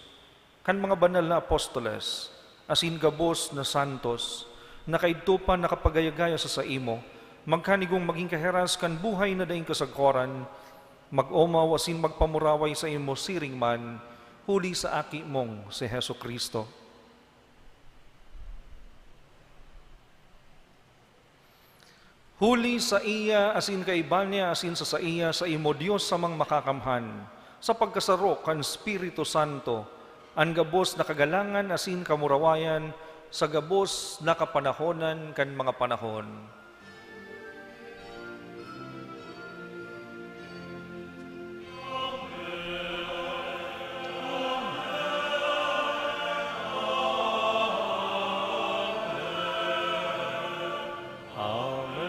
kan mga banal na apostoles, asin gabos na santos, na kaidto pa nakapagaya-gaya sa saimo, magkanigong magin kaheras kan buhay na daing kasagkoran, mag-omaw asin magpamuraway saimo siring man, huli sa Aki mong si Jesu-Cristo. Huli saiya asin kaiba niya asin sa saiya, saimo, Dios Amang Makakamhan, sa pagkasaro kan Espiritu Santo, an gabos na kagalangan asin kamurawayan sa gabos na kapanahonan kan mga panahon. Amen. Amen.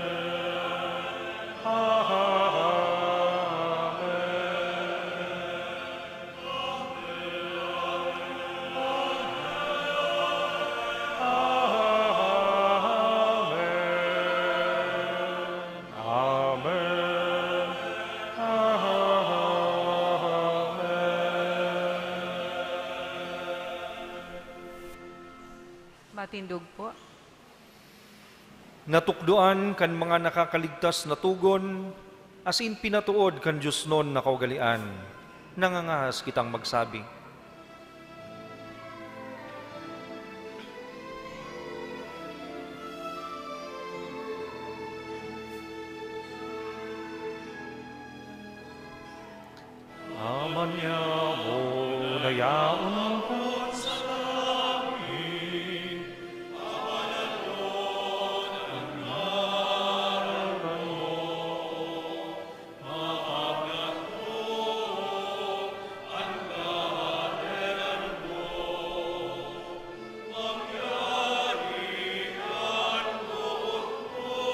Tindog po. Natukdoan kan mga nakakaligtas na togon, asin pinatood kan diosnon na kaugalean, nangangahas kitang magsabi. Ama niamo na yaon ko sa langit, pabalaton an ngaran mo, maabot ko an kahadean mo, mangyari an boot mo.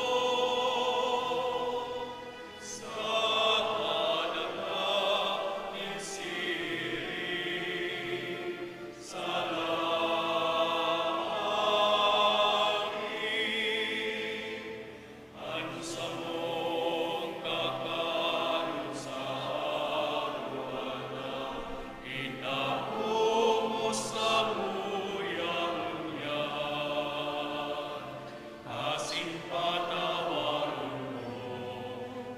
Asin patawaron mo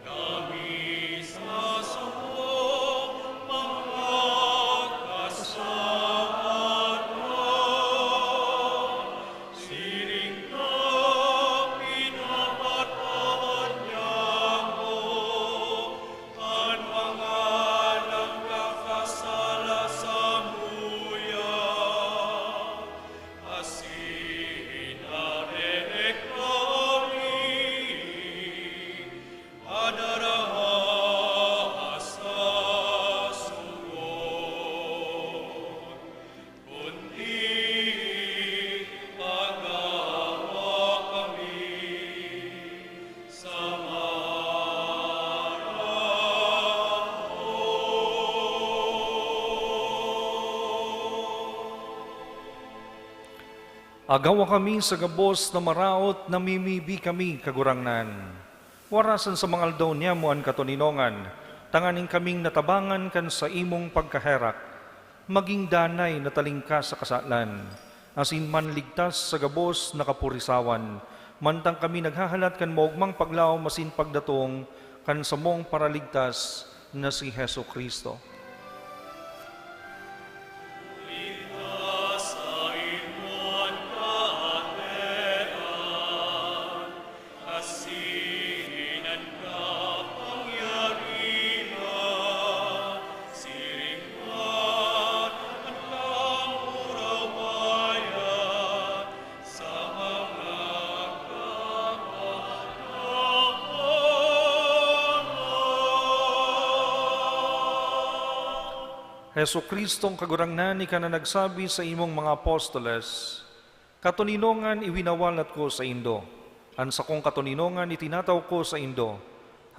kami sa samong mga kasalanan, siring na pinapatawad niamo an mga nagkakasala samuya. Asin arerekla mi padaraha sa sugod, kundi pagawa kami sa maraot. Agawa kami sa gabos na maraot, namimibi kami, Kagurangnan. Warasan sa mga aldaw niamo an katoninongan, tanganing kaming natabangan kan saimong pagkaherak, magin danay na talingkas sa kasalan, asin manligtas sa gabos na kapurisawan, mantang kami naghahalat kan maogmang paglaom asin pagdatong kan samong Paraligtas, na si Jesu-Cristo. Jesu-Cristong Kagurangnan, ika na nagsabi sa imong mga apostoles, "Katoninongan iwinawalat ko saindo, an sakong katoninongan itinataw ko saindo."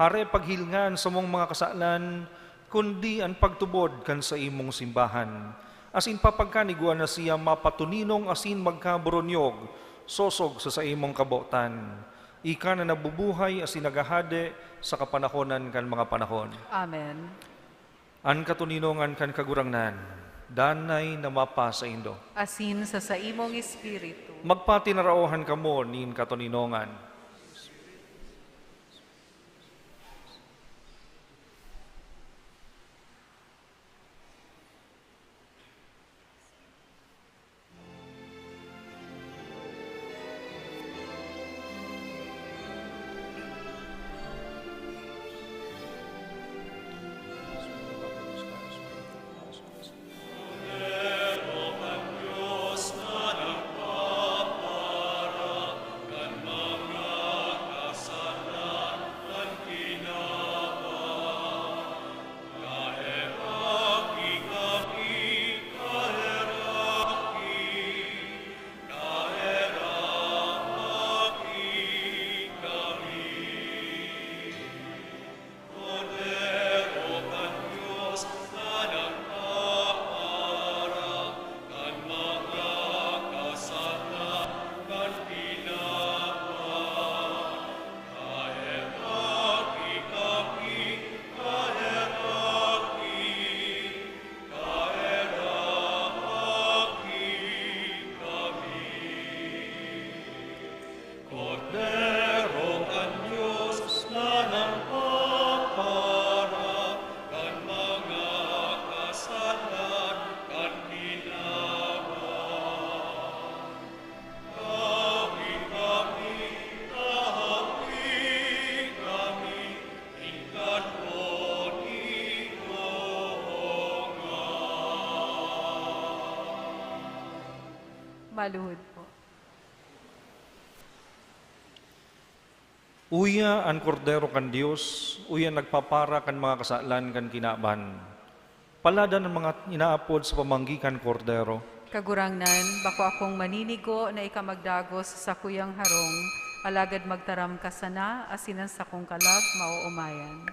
Hare paghilnga an samong mga kasalan, kundi an pagtubod kan saimong simbahan. Asin papagkanigwa na siya mapatoninong asin magkaboronyog, sosog sa saimong kabotan. Ika na nabubuhay asin naghahade sa kapanahonan kan mga panahon. Amen. An katoninongan kan Kagurangnan, danay na mapasaindo. Asin sa saimong espiritu. Magpatinaraohan kamo nin katoninongan. Kordero kan Dios na nagpapara kan mga kasalan kan kinaban. Tawi kami, tawi kami, tingkad ko, Ginoo. Maluhod po. Uya an Kordero kan Dios, uya an nagpapara kan mga kasalan kan kinaban. Paladan an mga inaapod sa pamanggi kan Kordero. Kagurangnan, bako akong maninigo na ika magdagos sa sakuyang harong, alagad magtaram ka sana, asin an sakong kalag maoomayan.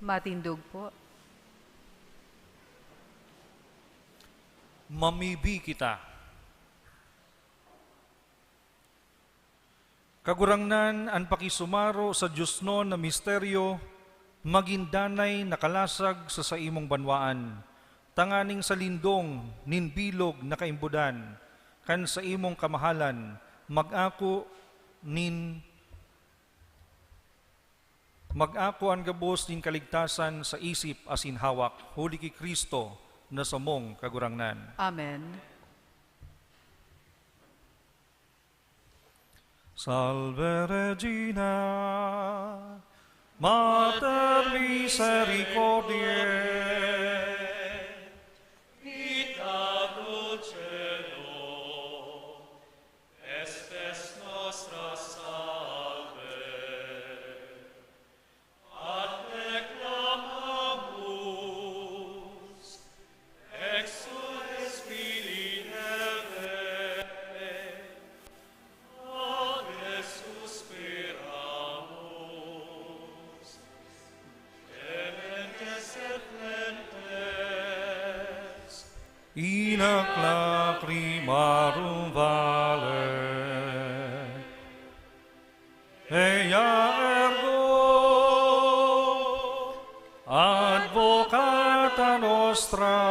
Matindog po. Mamibi kita. Kagurangnan, an pakisumaro sa diosnon na misteryo magin danay na kalasag sa saimong banwaan, tanganing sa lindong nin bilog na kaimbodan kan saimong kamahalan, mag-ako nin, mag-ako an gabos nin kaligtasan sa isip asin hawak, huli ki Cristo na samong Kagurangnan. Amen. Salve Regina, Mater Misericordiae, Vita dulcedo, Spes nostra salve. Ad te clamamus, exsules Filii Hevae, ad te suspiramus, clemens et flentes. In hac lacrimarum valet. Ea ergo advocata nostra,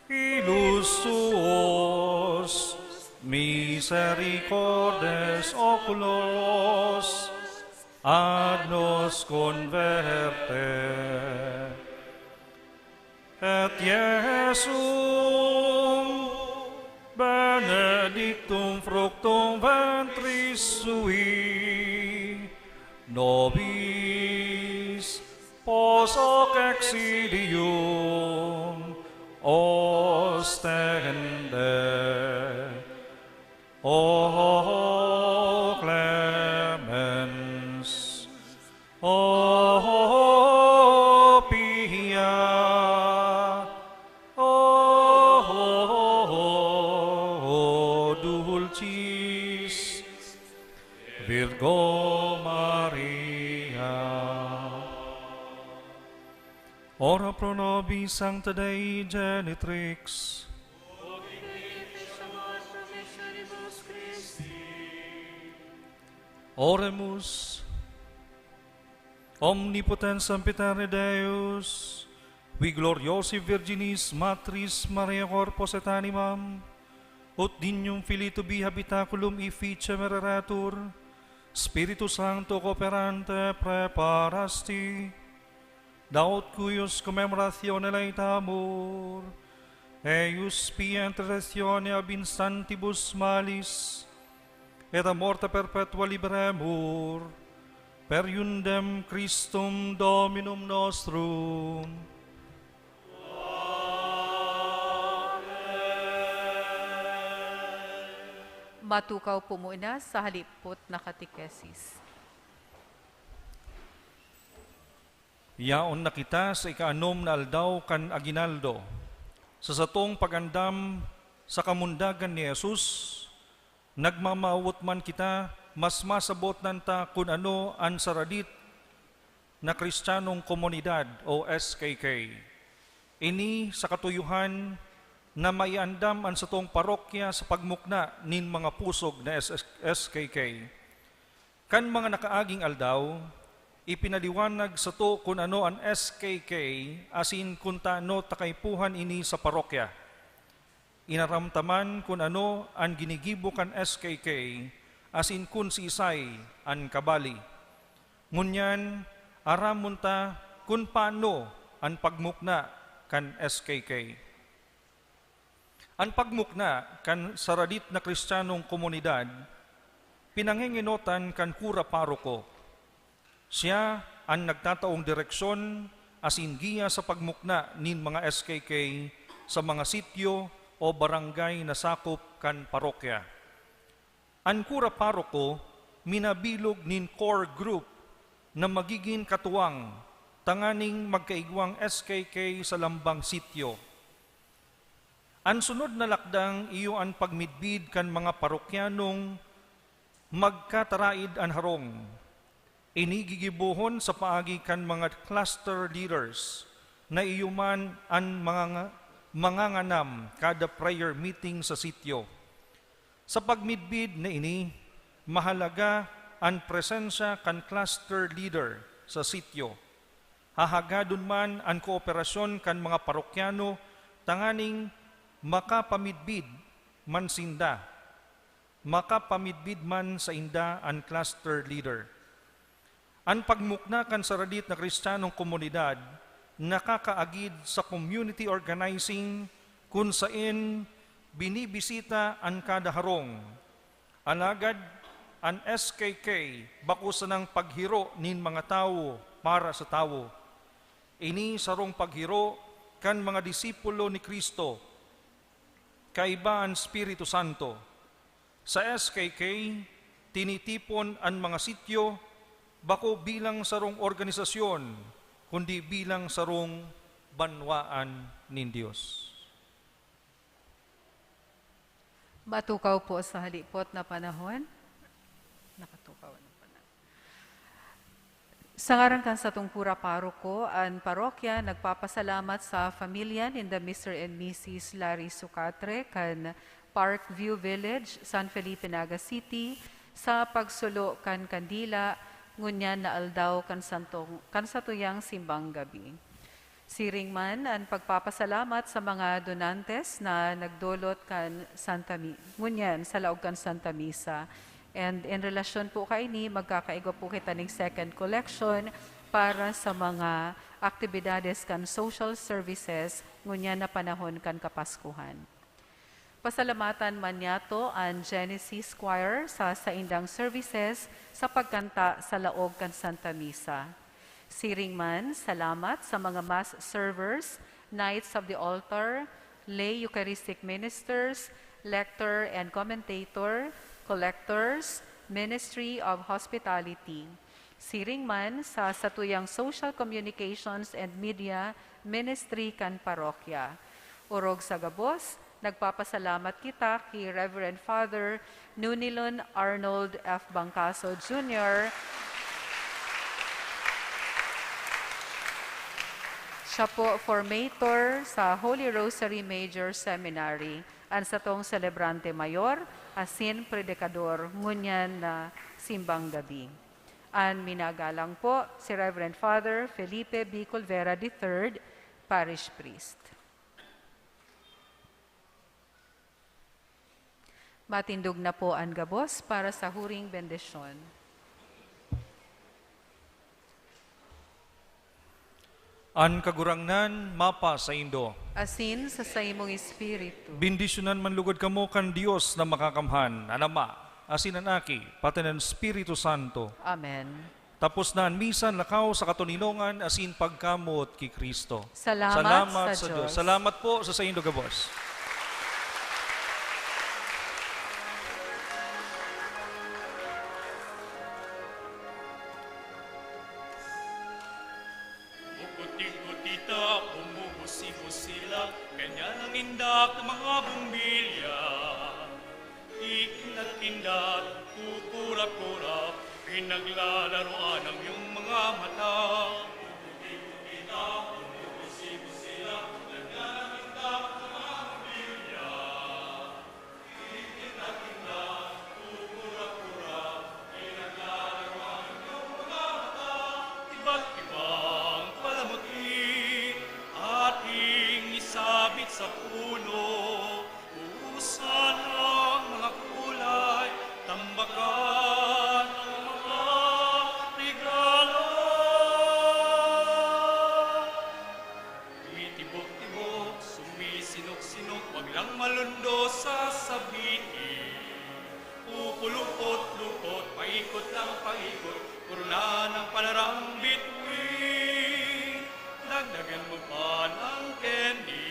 ilus tuos, misericordes oculos, ad nos converte. Et Iesum benedictum fructum ventris sui, nobis post hoc exilium ostende. O clemens, O pia, O dulcis, Virgo Maria. Ora pro nobis Sancta Dei Genitrix. Oremus. Omnipotens Sempiterne Deus, qui gloriosi Virginis Matris Mariae corpus et animam, ut Dignum Filii Tubi habitaculum efficiem ereretur, Spiritu Sancto cooperante praeparasti, da ut cuius commemoratione laetamur, eius pia intercessione ab instantibus malis, et a morte perpetua liberemur, per iundem Christum Dominum nostrum. Matukaw po muna sa halipot na katekesis. Yaon na kita sa ikaanom na aldaw kan Aguinaldo. Sa satong pag-andam sa kamundagan ni Jesus, nagmamawot man kita, mas masabot nanta kun ano an saradit na Kristiyanong Komunidad o S K K. Ini sa katuyohan na maiandam an satong parokya sa pagmukna nin mga pusog na S K K. Kan mga nakaaging aldaw, ipinaliwanag sato kun ano an S K K asin kun tano ta kaipuhan ini sa parokya. Inaram ta man kun ano an ginigibo kan S K K asin kun siisay an kabali. Ngunyan, aramon ta kun paano an pagmukna kan S K K. An pagmukna kan saradit na Kristiyanong komunidad, pinangengenotan kan kura paroko. Siya an nagtataong direksyon asin giya sa pagmukna nin mga S K K sa mga sityo o barangay na sakop kan parokya. An kura paroko minabilog nin core group na magigin katuwang tanganing magkaigwang S K K sa lambang sityo. An sunod na lakdang iyo an pagmidbid kan mga parokyanong magkataraid an harong. Ini gigibohon sa paagi kan mga cluster leaders na iyo man an mga, manganganam kada prayer meeting sa sityo. Sa pagmidbid na ini, mahalaga an presensya kan cluster leader sa sityo. Hahagadon man an kooperasyon kan mga parokyano tanganing makapamidbid man sinda, makapamidbid man sainda an cluster leader. An pagmukna kan saradit na Kristiyanong komunidad nakakaagid sa community organizing, kun saen binibisita an kada harong. Alagad an S K K bako sanang paghiro nin mga tawo para sa tawo. Ini sarong paghiro kan mga disipulo ni Cristo, kaiba an Espiritu Santo. Sa S K K, tinitipon an mga sityo bako bilang sarong organisasyon, kundi bilang sarong banwaan nin Dios. Matukaw po sa halipot na panahon. Nakatukaw na pala. Sa ngaran kan satong pura paroko, an parokya nagpapasalamat sa familya ninda Mister and Missus Larry Sucatre kan Park View Village, San Felipe, Naga City, sa pagsulo kan kandila ngunyan na aldaw kan santong, kan satuyang simbang gabi. Siring man an pagpapasalamat sa mga donantes na nagdolot kan Santa Mi-, ngunyan sa laog kan Santa Misa. And in relasyon po kaini, magkakaigwa po kita ning second collection para sa mga aktibidades kan social services ngunyan na panahon kan Kapaskuhan. Pasalamatan man niyato an Genesis Choir sa saindang services sa pagkanta sa laog kan Santa Misa. Siring man, salamat sa mga Mass servers, Knights of the Altar, lay Eucharistic ministers, lector and commentator, collectors, Ministry of Hospitality. Siring man sa satuyang Social Communications and Media Ministry kan parokya. Orog sa gabos, nagpapasalamat kita ki Reverend Father Nunilon Arnold F. Bangcaso Junior, siya po formator sa Holy Rosary Major Seminary, an satong selebrante mayor asin predikador ngunyan na simbang gabi. An minagalang po, si Reverend Father Felipe B. Colvera the third, Parish Priest. Matindog na po an gabos para sa huring bendisyon. An Kagurangnan mapa saindo. Asin sa saimong espiritu. Bendisyonan man lugod kamo kan Dios na Makakamhan, an Ama, asin an Aki, pati an Espiritu Santo. Amen. Tapos na an misa, lakaw sa katoninongan asin pagkamot ki Cristo. Salamat sa Diyos. Salamat po sa saindo gabos. Bukuting-buti ta, bumubusi-busi lang, ganyan ang indak ng mga bumbilya. Ikinat-kindat, kukura-kura, pinaglalaroan ang iyong mga mata. Bukuting-buti ta, bumubusi-busi lang, ganyan ang indak ng mga bumbilya. Iba't ibang palamuti ating isabit sa puno. Buhusan ang mga kulay, tambakan ang mga regalo. Tumitibok-tibok, sumisinok-sinok, wag lang malundo sa sabihin. Pupulupot-lupot, paikot lang paikot, korona ng panarang bituin. Dagdagan mo pa ng candy.